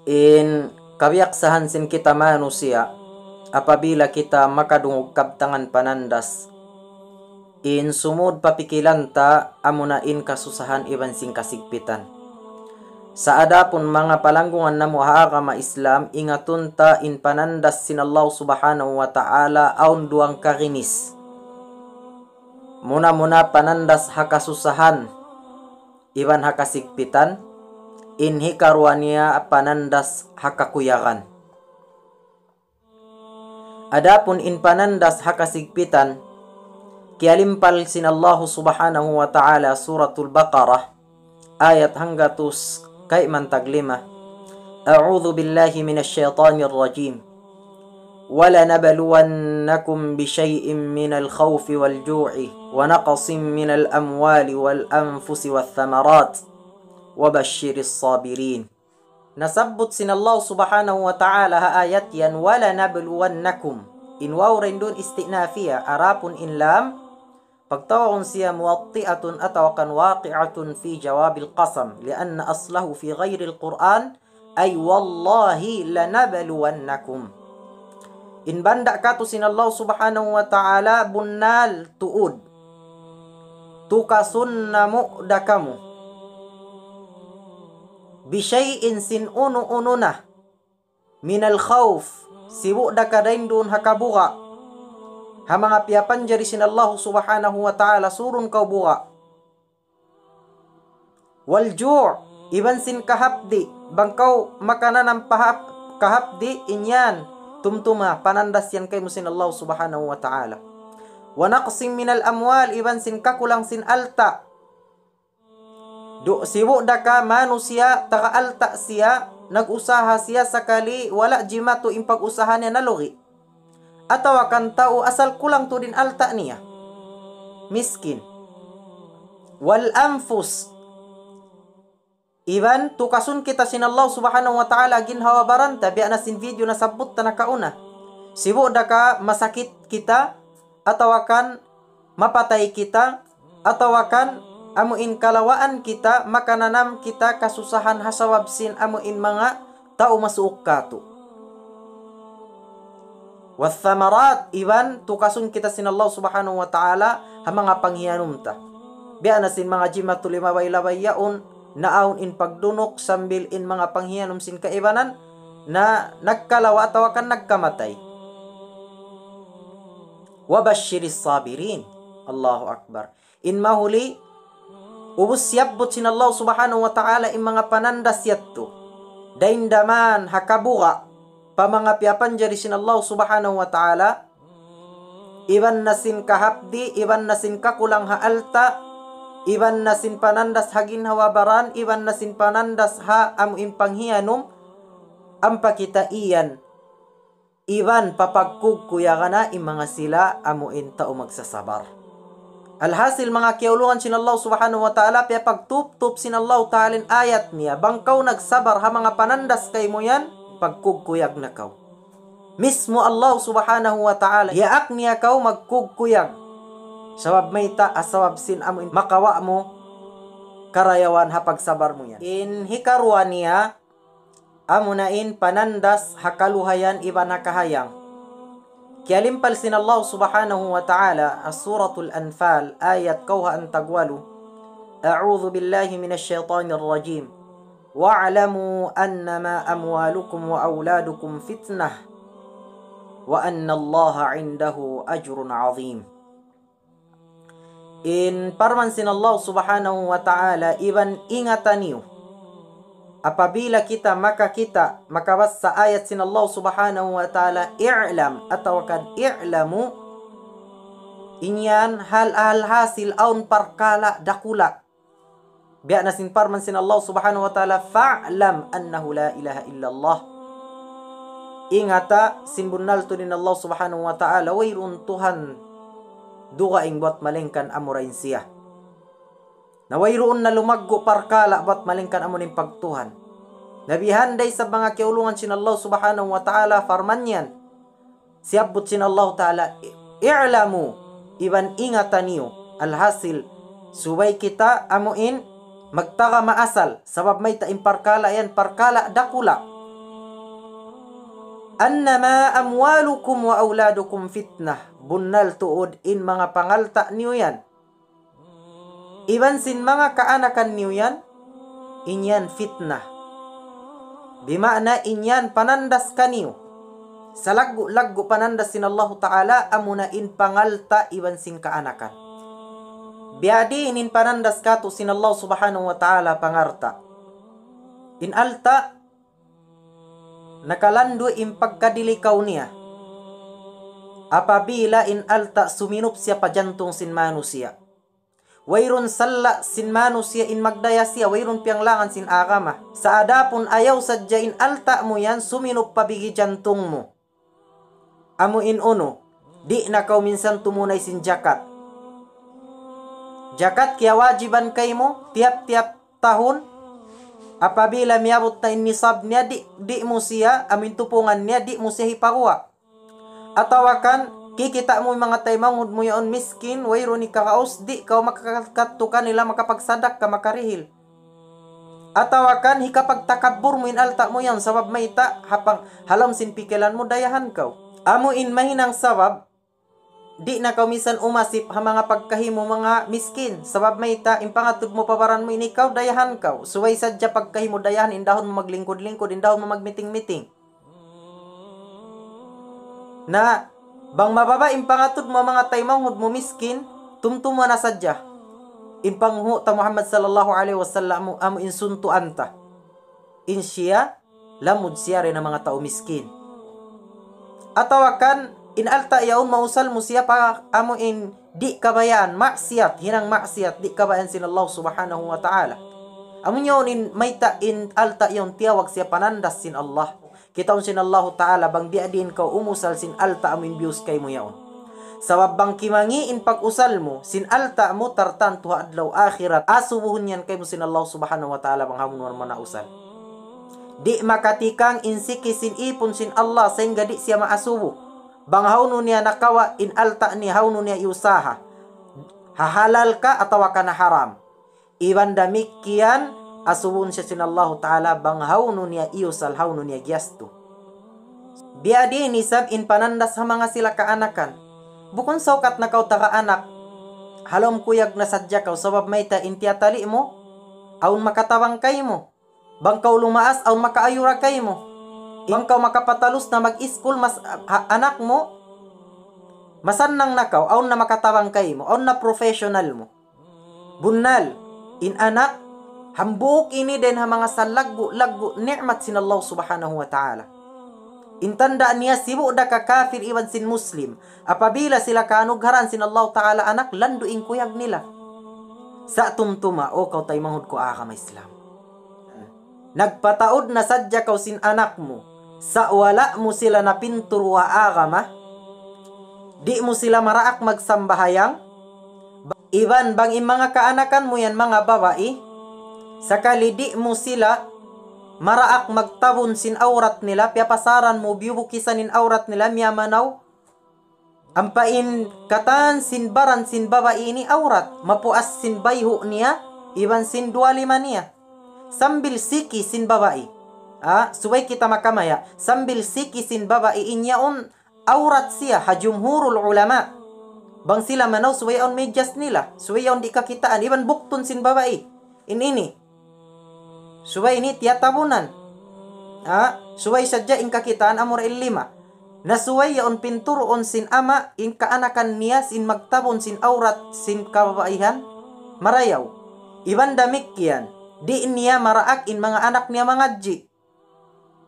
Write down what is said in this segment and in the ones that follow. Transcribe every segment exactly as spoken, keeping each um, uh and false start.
In kabiyaksahan sin kita manusiya', apabila kita makadungug kabtangan panandas, in sumud pa pikilan ta amuna in kasusahan iban sin kasigpitan. Sa' adapun manga palanggungan namu' ha agama Islam, ingatun ta in panandas sin Allah Subhanahu wa Ta'ala awn duwang karinis. Muna-muna panandas ha kasusahan iban ha kasigpitan, in hikaruwa niya panandas ha kakuyagan. Adapun in panandas ha kasigpitan, kiyalimpal sin Allahu Subhanahu wa Ta'ala Suratul Baqarah, ayat hanggatus kayman taglima. أعوذ بالله من الشيطان الرجيم. ولنبلونكم بشيء من الخوف والجوع ونقص من الأموال والأنفس والثمرات وبشر الصابرين. Nasabbut sin Allah Subhanahu wa Ta'ala ha ayat yan, ولنبلونكم. In waw dayn duun isti'nafiya, adapun in lam, pagtawagun siya موطئة atawa kan واقعة في جواب القسم، لأن أصله في غير القرآن، أي والله لنبلونكم. In banda' katu' sin Allah Subhanahu wa Ta'ala bunnal tuud. Tukasun namu' da kamu. بشيء sin unu-unu na. من الخوف, sibu' da ka dayn duun ha kabuga'. Ha manga piyapanjari sin Allah Subhanahu wa Ta'ala, surun kaw buga'. والجوع, iban sin kahapdi', bang kaw makananam pahap-, kahapdi', in yan, tumtuma, panandas yan kaymu sin Allah Subhanahu wa Ta'ala. ونقص من الأموال, iban sin kakulang sin alta'. Du-, sibu' da ka manusiya', taga alta' siya, nag-usaha siya sakali, wala' jimatu in pag-usaha niya, nalugi. Atawa kan tau asal kulang tuud in alta' niya. Miskin. والأنفس. Iban tukasun kita sin Allah Subhanahu wa Ta'ala ginhawa-baran ta, biya' na sin video nasabbut ta nakauna. Sibu' da ka masakit kita, atawa kan mapatay kita, atawa kan amu in kalawaan kita, makananam kita kasusahan ha sabab sin amu in manga tau masuuk katu'. والثمرات, iban tukasun kita sin Allah Subhanahu wa Ta'ala ha manga panghiyanum ta. Biya' na sin manga jimatu limabay-labay yaun, naawn in pagdunuk sambil in manga panghiyanum sin kaibanan, na nagkalawa' atawa kan nagkamatay. وبشر الصابرين. Allahu Akbar. In mahuli, ubus siyabbut sin Allah Subhanahu wa Ta'ala in manga panandas yadtu. Dayn daman ha kabuga', pa manga piyapanjari sin Allah Subhanahu wa Ta'ala, iban na sin kahapdi', iban na sin kakulang ha alta', iban na sin panandas ha ginhawa-baran, iban na sin panandas ha amu in panghiyanum, ampa kita iyan iban papagkugkuyagan na in manga sila amu in tau magsasabar. Alhasil, manga kiyaulungan sin Allah Subhanahu wa Ta'ala, piyapagtuptup sin Allah Ta'ala in ayat niya, bang kaw nagsabar ha manga panandas kaymu yan, pagkugkuyag na kaw. Mismu Allah Subhanahu wa Ta'ala, yaak niya kaw magkugkuyag. Sabab mayta', sabab sin amu in makawa' mu karayawan ha pagsabar mu yan. In hikaruwa niya, amuna in panandas ha kaluhayan iban ha kahayang. Kiyalimpal sin Allah Subhanahu wa Ta'ala ha Suratul Anfal, ayat kawhaan tagwalu. أعوذ بالله من الشيطان الرجيم. واعلموا أنما أموالكم وأولادكم فتنة وأن الله عنده أجر عظيم. In parman sin Allah Subhanahu wa Ta'ala, iban ingata niyu. Apabila kita makakita', makabassa ayat sin Allah Subhanahu wa Ta'ala, اعلم, atawa kan اعلموا, in yan hal, alhasil awn parkala' dakula'. Biya' na sin parman sin Allah Subhanahu wa Ta'ala, فاعلم أنه لا إله إلا الله. Ingata, sin bunnal tuud in Allah Subhanahu wa Ta'ala, wayruun Tuhan dugaing buwat malaingkan amura in siya. Na wayruun na lumaggu' parkala' buwat malaingkan amu in pagtuhan. Na bihan da isab manga kiyaulungan sin Allah Subhanahu wa Ta'ala, parman yan. Siyabbut sin Allah Ta'ala, اعلموا, iban ingata niyu. Alhasil, subay kita amu in magtaga maasal, sabab mayta' in parkala' yan, parkala' dakula'. أنما أموالكم وأولادكم فتنة. Bunnal tuud in manga pangalta' niyu yan, iban sin manga kaanakan niyu yan, in yan fitna. Bima'na in yan panandas kaniyu. Salaggu'-laggu' panandas sin Allahu Ta'ala, amuna in pangalta' iban sin kaanakan. Biya' diin in panandas katu' sin Allah Subhanahu wa Ta'ala pangalta'. In alta', nakalandu' in pagkadilikaw niya. Apabila in alta' suminup siya pa jantung sin manusiya'. Wayruun salla' sin manusiya' in magdaya siya, wayruun piyanglangan sin agama. Sa' adapun ayaw sadja in alta' mu yan suminup pa bigi jantung mu. Amu in unu, di' na kaw minsan tumunay sin jakat. Jakat kiyawajiban kaymu tiyap-tiyap tahun, apabila miyabut na in nisab niya, di', di' mu siya, amu in tupungan niya, di' mu siya hipaguwa'. Atawa kan, kikita' mu in manga taymanghud mu yaun miskin, wayruun hikaraus, di' kaw makakadtu kanila makapagsadakka, makarihil. Atawa kan, hikapagtakabbur mu in alta' mu yan, sabab mayta', ha pang-, ha lawm sin pikilan mu, dayahan kaw. Amu in mahinang sabab, di' na kaw minsan umasip ha manga pagkahi mu manga miskin. Sabab mayta', in pangatud mu pa baran mu ini kaw, dayahan kaw. Subay sadja pagkahi mu dayahan, in dahun mu maglingkud-lingkud, in dahun mu magmiting-miting. Na, bang mababa' in pangatud mu manga taymanghud mu miskin, tumtuma na sadja. In panghu' ta Muhammad sallallahu alayhi wasallam, amu in suntuan ta. In siya, lamud siya dayn ha manga tau miskin. Atawa kan, in alta' yaun mausal mu siya pa amu in di' kabayaan, maksiyat, hinang maksiyat, di' kabayaan sin Allah Subhanahu wa Ta'ala. Amu yaun in mayta' in alta' yaun tiyawag siya panandas sin Allah. Kitaun sin Allahu Ta'ala bang biya' diin kaw umusal sin alta' amu in biyus kaymu yaun. Sabab bang kimangi' in pag-usal mu, sin alta' mu tartantu ha adlaw akhirat, asubuhun yan kaymu sin Allah Subhanahu wa Ta'ala bang hawnu mu na usal. Di' makatikang in siki sin ipun sin Allah sahingga di' siya maasubu. Bang hawnu niya nakawa' in alta' niya, hawnu niya iyusaha. Ha halal ka atawa ka na haram. Iban damikkiyan, asubuhun siya sin Allahu Ta'ala bang hawnu niya iyusal, hawnu niya giyastu. Biya' diin isab in panandas ha manga sila kaanakan. Bukun saukat na kaw taga anak, ha lawm kuyag na sadja kaw, sabab mayta' in tiyatali' mu, awn makatabang kaymu. Bang kaw lumaas, awn makaayura kaymu. Bang kaw makapatalus na mag-iskul, mas, ha, anak mu, masannang na kaw, awn na makatabang kaymu, awn na professional mu. Bunnal, in anak, hambuuk ini dayn ha manga salaggu'-laggu' ni'mat sin Allah Subhanahu wa Ta'ala. In tanda' niya sibu' da kakafir iban sin Muslim, apabila sila kaanugharaan sin Allah Ta'ala anak, landu' in kuyag nila. Sa' tumtuma, o kaw taymanghud ku agama Islam. Nagpataud na sadja kaw sin anak mu, sa' wala' mu sila napintur ha agama, di' mu sila maraak magsambahayang, iban bang in manga kaanakan mu yan manga babai, sakali di' mu sila maraak magtabun sin awrat nila, piyapasaran mu, biyubukisan in awrat nila, miyamanaw, ampa in katan sin baran sin babai ini awrat, mapuas sin bayhu' niya, iban sin duwa lima niya. Sambil siki sin babai. Ha, subay kita makamaya', sambil siki sin babai in yaun awrat siya, ha jumhurul ulama. Bang sila manaw subay yaun medyas nila, subay yaun di' kakitaan, iban buktun sin babai. In ini. Subay ini tiyatabunan. Ha? Subay sadja in kakitaan amura in lima. Na subay yaun pinturuun sin ama' in kaanakan niya sin magtabun sin awrat sin kababaihan marayaw. Iban damikkiyan, di' niya maraak in manga anak niya mangadji'.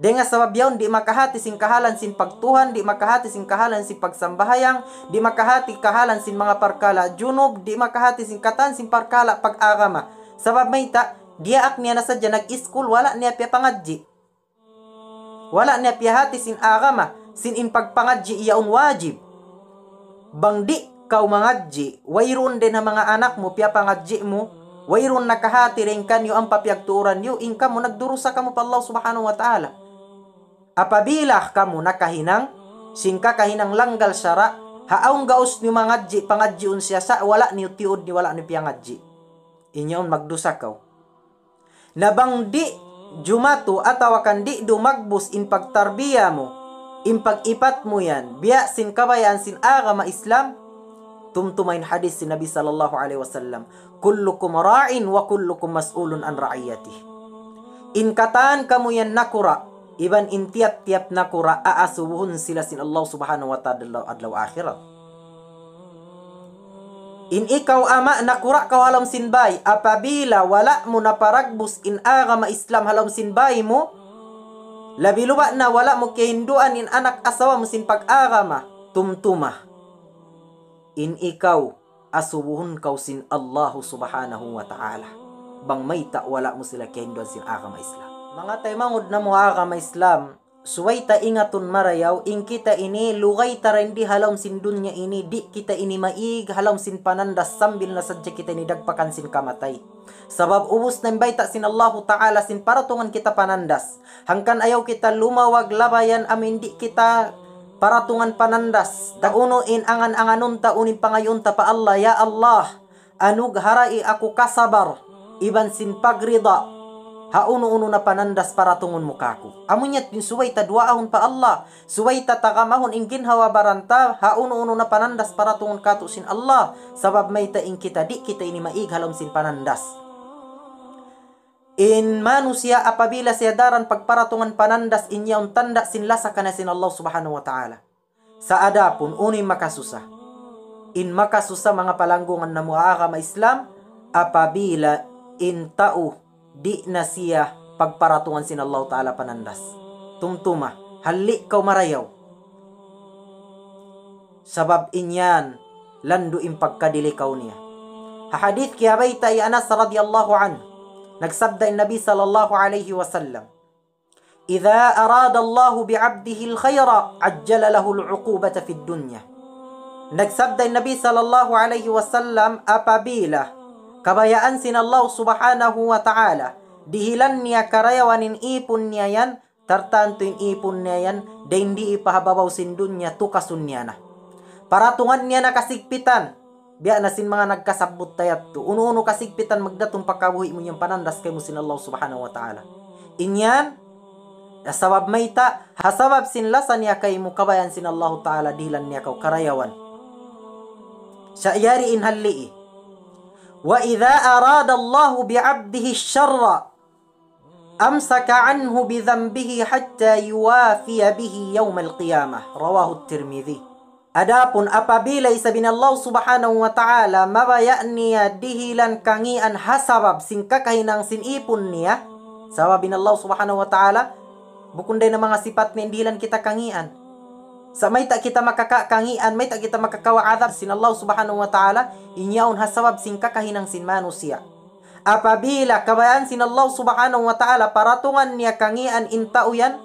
Dayn ha sabab yaun di' makahati sin kahalan sin pagtuhan, di' makahati sin kahalan sin pagsambahayang, di' makahati kahalan sin manga parkala' junub, di' makahati sin katan sin parkala' pag-agama. Sabab mayta', diyaak niya na sadja nag-iskul, wala' niya piyapangadji'. Wala' niya piyahati sin agama, sin in pagpangadji' yaun wajib. Bang di' kaw mangadji', wayruun dayn ha manga anak mu piyapangadji' mu, wayruun nakahati dayn kaniyu ampa piyagtuuran niyu, in kamu nagdurusa kamu pa Allah Subhanahu wa Ta'ala. Apabila kamu nakahinang sin kakahinang langgal sara', ha awn gaus niyu mangadji', pangadjiun siya sa' wala' niyu tiyuud, wala' niyu piyangadji'. In yaun magdusa kaw. Na bang di' jumatu atawa kan di' dumagbus in pagtarbiya mu, In pag-ipat mu yan, biya' sin kabayaan sin agama Islam, tumtuma in hadith sin Nabi sallallahu alayhi wasallam, كلكم راع وكلكم مسؤول عن رعيته. In katan kamu yan nakura', iban in tiyap-tiyap nakura', aasubuhun sila sin Allah subhanahu wa ta'ala adlaw akhirat. In ikaw ama' nakura' kaw ha lawm sin bāy, apabila wala' mu naparagbus in agama Islam ha lawm sin bāy mu, labi luba' na wala' mu kiyahinduan in anak asawa mu sin pag-agama, tumtuma. In ikaw, asubuhun kaw sin Allahu subhanahu wa ta'ala. Bang mayta' wala' mu sila kiyahinduan sin agama Islam. Manga taymanghud namu' agama Islam, subay ta ingatun marayaw, in kita ini lugay ta dayn di ha lawm sin dunya ini, di' kita ini maig ha lawm sin panandas sambil na sadja kita ini dagpakan sin kamatay. Sabab ubus na in bayta' sin Allahu ta'ala sin paratungan kita panandas. Hangkan ayaw kita lumawag labayan amun di' kita paratungan panandas. Dayn unu in angan-anganun ta, unu in pangayuun ta pa Allah, "Ya Allah, anugharai aku kasabar iban sin pagrida ha unu-unu na panandas paratungun mu kāku'." Amu yan in subay ta duwaahun pa Allah, subay ta tagamahun in ginhawa-baran ta ha unu-unu na panandas paratungun kātu' sin Allah, sabab mayta' in kita, di' kita ini maig ha lawm sin panandas. In manusiya' apabila siya daran pagparatungan panandas, in yaun tanda' sin lasa kaniya sin Allah subhanahu wa ta'ala. Sa' adapun unu in makasusa? In makasusa, manga palanggungan namu' agama Islam, apabila in tau di' na siya pagparatungan sin Allah ta'ala panandas. Tumtuma, halli' kaw marayaw. Sabab in yan, landu' in pagkadilikaw niya. Ha hadith kiyabayta' hi Anas radiyallahu anhu, nagsabda in Nabi sallallahu alayhi wasallam, إذا أراد الله بعبده الخير عجل له العقوبة في الدنيا. Nagsabda in Nabi sallallahu alayhi wasallam, apabila kabayaan sin Allah subhanahu wa ta'ala, dihilan niya karayawan in ipun niya yan, tartantu in ipun niya yan, dayn di pa ha babaw sin dunya tukasun niya na. Paratungan niya na kasigpitan. Biya' na sin manga nagkasabbut ta yadtu. Unu-unu kasigpitan magdatung pa kabuhi' mu yan, panandas kaymu sin Allah subhanahu wa ta'ala. In yan, sabab mayta', ha sabab sin lasa niya kaymu, kabayaan sin Allah ta'ala dihilan niya kaw karayawan. Sa' yari in halli'i. وإذا أراد الله بعبده الشر أمسك عنه بذنبه حتى يوافي به يوم القيامة. رواه الترمذي. Adapun apabila isab in Allah subhanahu wa ta'ala mabaya' niya dihilan kangīan ha sabab sin kakahinang sin ipun niya, sabab in Allah subhanahu wa ta'ala, bukun dayn ha manga sipat niya in dihilan kita kangīan. Sa' mayta' kita makaka-, kangīan, mayta' kita makakawa' adab sin Allah subhanahu wa ta'ala, in yaun ha sabab sin kakahinang sin manusiya'. Apabila kabayaan sin Allah subhanahu wa ta'ala paratungan niya kangīan in tau yan,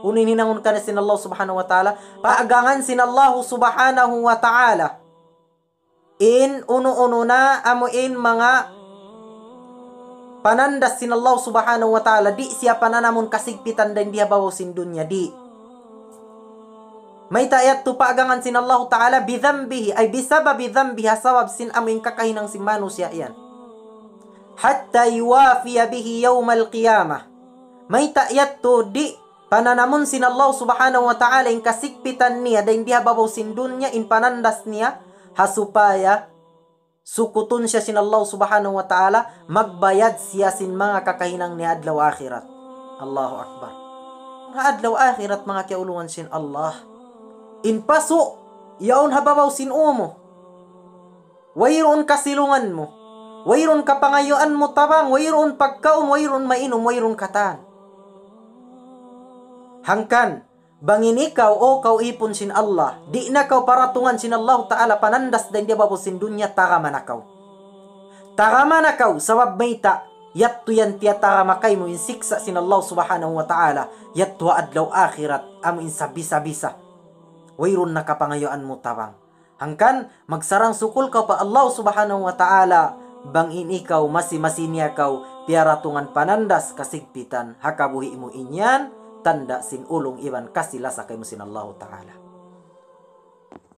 unu in hinangun kaniya sin Allah subhanahu wa ta'ala? Paagangan sin Allah subhanahu wa ta'ala in unu-unu na amu in manga panandas sin Allah subhanahu wa ta'ala, di' siya pananamun kasigpitan dayn di ha babaw sin dunya, di'. Mayta' yadtu paagangan sin Allahu ta'ala? بذنبه, ay بسبب ذنبه, ha sabab sin amu in kakahinang sin manusiya' yan. حتى يوافي به يوم القيامة. Mayta' yadtu di' pananamun sin Allah subhanahu wa ta'ala in kasigpitan niya dayn di ha babaw sin dunya in panandas niya, ha supaya sukutun siya sin Allah subhanahu wa ta'ala, magbayad siya sin manga kakahinang niya adlaw akhirat. Allahu Akbar. Ha adlaw akhirat, manga kiyaulungan sin Allah, in pasu' yaun ha babaw sin ū mu. Wayruun kasilungan mu. Wayruun kapangayuan mu tabang, wayruun pagkaun, wayruun mainum, wayruun katan. Hangkan, bang in ikaw, O kaw ipun sin Allah, di' na kaw paratungan sin Allahu ta'ala panandas dayn di ha babaw sin dunya, tarama na kaw. Tarama na kaw, sabab mayta', yadtu yan tiyatarama kaymu in siksa' sin Allah subhanahu wa ta'ala, yadtu ha adlaw akhirat, amu in sabisa-bisa. Wayruun na kapangayuan mu tabang. Hangkan, magsarang-sukul kaw pa Allah subhanahu wa ta'ala, bang in ikaw masi-masi niya kaw piyaratungan panandas kasigpitan ha kabuhi' mu, in yan tanda' sin ulung iban kasi-lasa kaymu sin Allahu ta'ala.